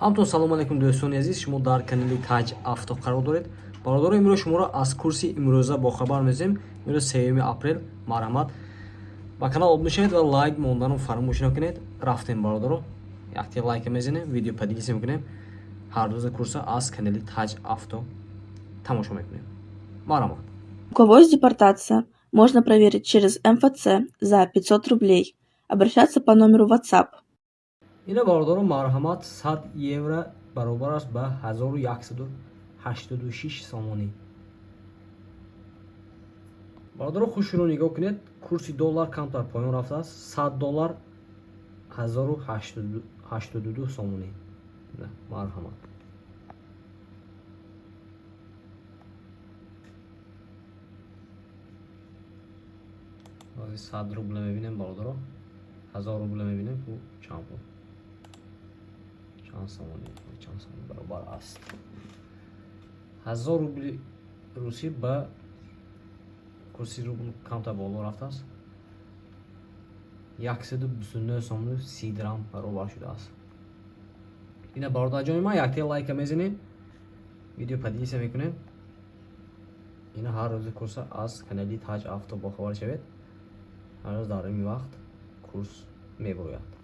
Ҳамтон салом алейкум, дӯстони азиз, шумо дар канали Таҷ Авто қарор доред. Бародаро, имрӯз шуморо аз курси имрӯза бохабар месозем. Имрӯз 3 апрел. Марҳамат, ба канал обуна шавед ва лайк монданро фаромӯш накунед. Рафтем, бародаро, якте лайка мезанем, видео поделиться мекунем. Ҳар рӯза курса аз канали Таҷ Авто тамошо мекунем. Марҳамат. У кого есть депортация, можно проверить через МФЦ за 500 рублей. Обращаться по номеру WhatsApp. Ина, бародаро, марҳамат, 100 евро баробар аст ба 1186 сомонӣ. Бародаро, хушро нигоҳ кунед, курси доллар камтар поён рафтааст. 100 доллар 1082 сомонӣ. Марҳамат. 100 рубла мебинем, бародаро, 1000 рубла мебинем, ку чанд пул, чанд сомонӣ, чанд сомонӣ баробар аст. 1000 рубли русӣ ба курси рубл камтар боло рафтааст, 129 сомону 30 дирам баробар шудааст. Ина, бародарҷони ман, якте лайка мезанем, видео поделиться мекунем. Ина, ҳар рӯзи курса аз канали Таҷ Авто бохабар шавед. Ҳар рӯз дар ин вақт курс мебурояд.